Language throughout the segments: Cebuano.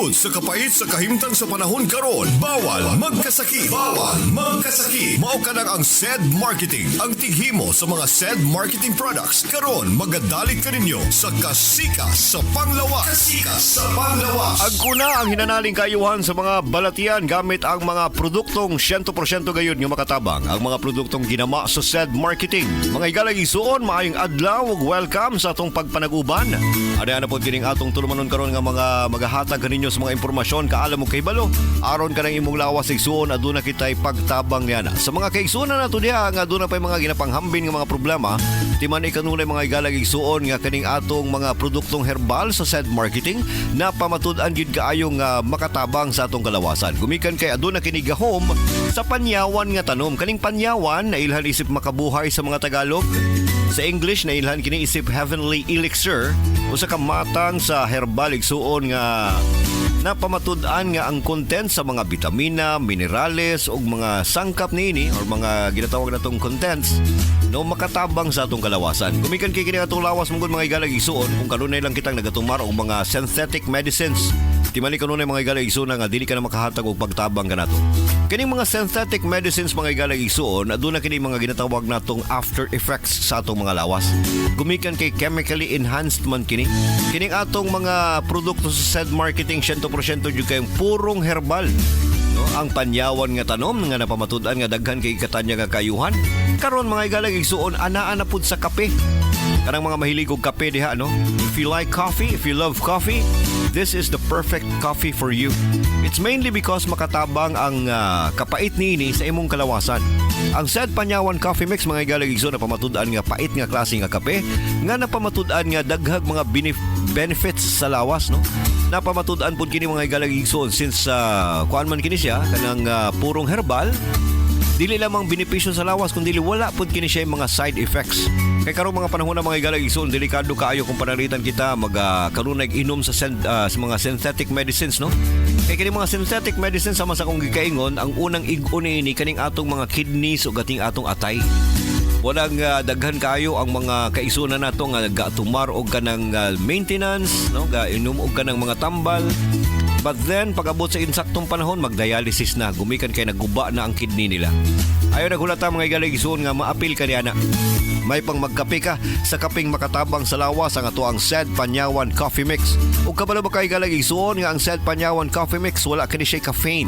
Tungod sa kapait sa kahimtang sa panahon karon, bawal magkasakit. Bawal magkasakit. Mao kanang ang SED Marketing, ang tighimo sa mga SED Marketing products. Karon magadalit kaninyo sa Kasika sa Panglawas. Kasika sa Panglawas. Agkuna ang hinanaling kaayuhan sa mga balatian gamit ang mga produktong 100% gayud nga makatabang. Ang mga produktong ginama sa SED Marketing. Mga higalang igsuon, maayong adlaw ug welcome sa atong pagpanaguban. Ada na po kining atong tulumanon karon nga mga magahatag kaninyo sa mga impormasyon, kaalam mo kahibalo. Aron kanang imong lawas, igsuon, aduna kitay pagtabang niana. Sa mga kaigsuonan nato diha nga aduna pay mga ginapanghambin nga mga problema, timan ikanunay, mga higalang igsuon, nga kaning atong mga produktong herbal sa SED Marketing na pamatud-an gid kaayo nga makatabang sa atong kalawasan. Gumikan kay aduna kini gahom sa panyawan nga tanom. Kaning panyawan nailhan isip makabuhay sa mga Tagalog. Sa English, nailhan kini isip heavenly elixir, usa ka matang sa herbal, igsuon, nga napamatud-an nga ang content sa mga bitamina, minerales ug mga sangkap niini or mga ginatawag natong contents, no, makatabang sa atong kalawasan. Gumikan kay kini atong lawas mong, mga higalang igsuon, kung kanunay lang kitang nagatumar og mga synthetic medicines. Timali kanunay, mga higalang igsuon, nga dili ka na makahatag og pagtabang kanato. Kining mga synthetic medicines, mga higalang igsuon, aduna kini mga ginatawag natong after effects sa atong mga lawas. Gumikan kay chemically enhanced man kini. Kining atong mga produkto sa SED Marketing, 100% jud kayong purong herbal. No, ang panyawan nga tanom nga napamatud-an nga daghan kay katanya nga kaayuhan. Karon, mga higalang igsuon, anaa na pud sa kape. Kanang mga mahilig og kape diha, no? If you like coffee, if you love coffee, this is the perfect coffee for you. It's mainly because makatabang ang kapait niini sa imong kalawasan. Ang SED Panyawan Coffee Mix, mga higalang igsuon, napamatud-an nga pait nga klase nga kape nga napamatud-an nga daghag mga benefits sa lawas, no? Napamatud-an pud kini, mga higalang igsuon, since kuan man kini siya kanang purong herbal, dili lamang benepisyo sa lawas kundi wala pud kini siya mga side effects. Kay karong mga panahon na, mga higalang igsuon, delikado kaayo kung pananglitan kita mag kanunay inom sa mga synthetic medicines, no? Kay kini mga synthetic medicines, sama sa akong gikaingon, ang unang ig-on niini kaning atong mga kidneys ug ating atong atay. Walang daghan kayo ang mga kaigsuonan nato nga gatumar og kanang maintenance, no, ga inom og kanang mga tambal. But then pag-abot sa insaktong panahon, magdialysis na gumikan kay naguba na ang kidney nila. Ayo naghulata, mga higalang igsuon, nga maapil ka niana. May pang magkape ka sa kaping makatabang sa lawas, ang ato ang SED Panyawan Coffee Mix. Ug kabalo ba kay, higalang igsuon, nga ang SED Panyawan Coffee Mix wala kini siya caffeine?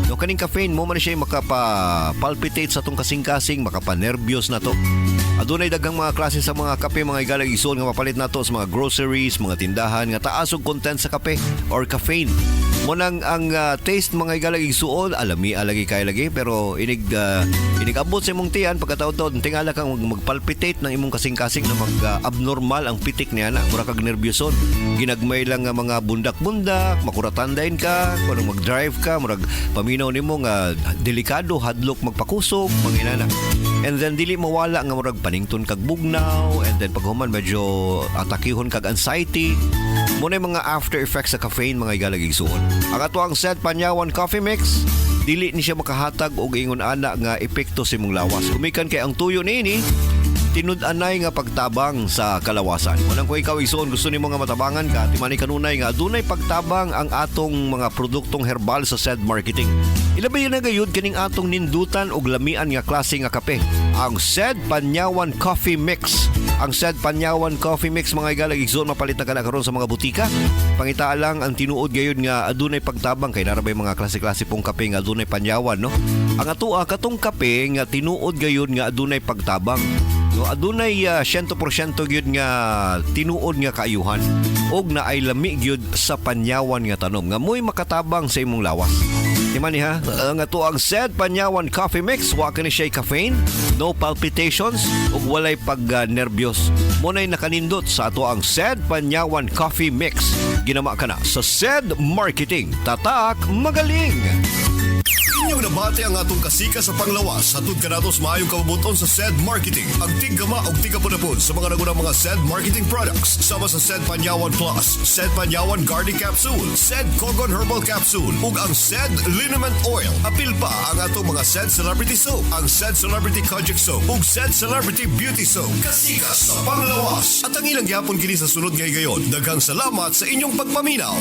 No, kaning caffeine mo man siya makapa palpitate sa atong kasing-kasing, makapa-nervyos na to. Adunay daghang mga klase sa mga kape, mga higalang igsuon, nga mapalit nato sa mga groceries, mga tindahan nga taas og content sa kape or caffeine. Mo nang ang taste, mga higalang igsuon, alami alagi kay lagi, pero inig abot sa imong tiyan, pagkataon-taon tingala kang magpalpitate ng imong kasing-kasing na mag abnormal ang pitik niya na mura kag nerbiyoson, ginagmay lang nga mga bundak-bundak, makuratan dayon ka kung mag-drive ka, murag paminaw nimo nga delikado, hadlok magpakusog, mga inana. And then dili mawala nga murag panington kag bugnaw, and then paghuman medyo atakihon kag anxiety. Mo na yung mga after effects sa caffeine, mga higalang igsuon. Ang ato ang SED Panyawan Coffee Mix, dili ni siya makahatag og ingon ana nga epekto sa imong lawas. Gumikan kay ang tuyo niini tinud-anay nga pagtabang sa kalawasan. Unang kung ikaw, igsuon, gusto nimo nga matabangan ka, timani kanunay nga adunay pagtabang ang atong mga produktong herbal sa SED Marketing. Ilabi na gayud kining atong nindutan og lamian nga klase nga kape, ang SED Panyawan Coffee Mix. Ang SED Panyawan Coffee Mix, mga higalang igsuon, mapalit na kana karon sa mga butika. Pangita lang ang tinuod gayud nga adunay pagtabang kay narabay mga klase-klase pong kape nga adunay panyawan, no? Ang atoa katong kape nga tinuod gayud nga adunay pagtabang. No, adunay 100% gyud nga tinuod nga kaayuhan og naay lami gyud sa panyawan nga tanom nga mo'y makatabang sa imong lawas. Di man ni ha, ang ato ang SED Panyawan Coffee Mix, wa kini siya caffeine, no palpitations ug walay pag-nervyos. Mo na'y nakanindot sa ato ang SED Panyawan Coffee Mix. Ginama ka na sa SED Marketing. Tatak magaling! Inyong nabati ang atong Kasika sa Panglawas. Hatod kanato sa maayong kabubuton sa SED Marketing. Ang tiggama og tigapunapon sa mga nagunang mga SED Marketing products. Sama sa SED Panyawan Plus, SED Panyawan Garlic Capsule, SED Kogon Herbal Capsule, ug ang SED Liniment Oil. Apil pa ang atong mga SED Celebrity Soap, ang SED Celebrity Kojic Soap, ug SED Celebrity Beauty Soap. Kasika sa Panglawas. At ang ilang gyapon kini sa sunod nga higayon. Daghang salamat sa inyong pagpaminaw.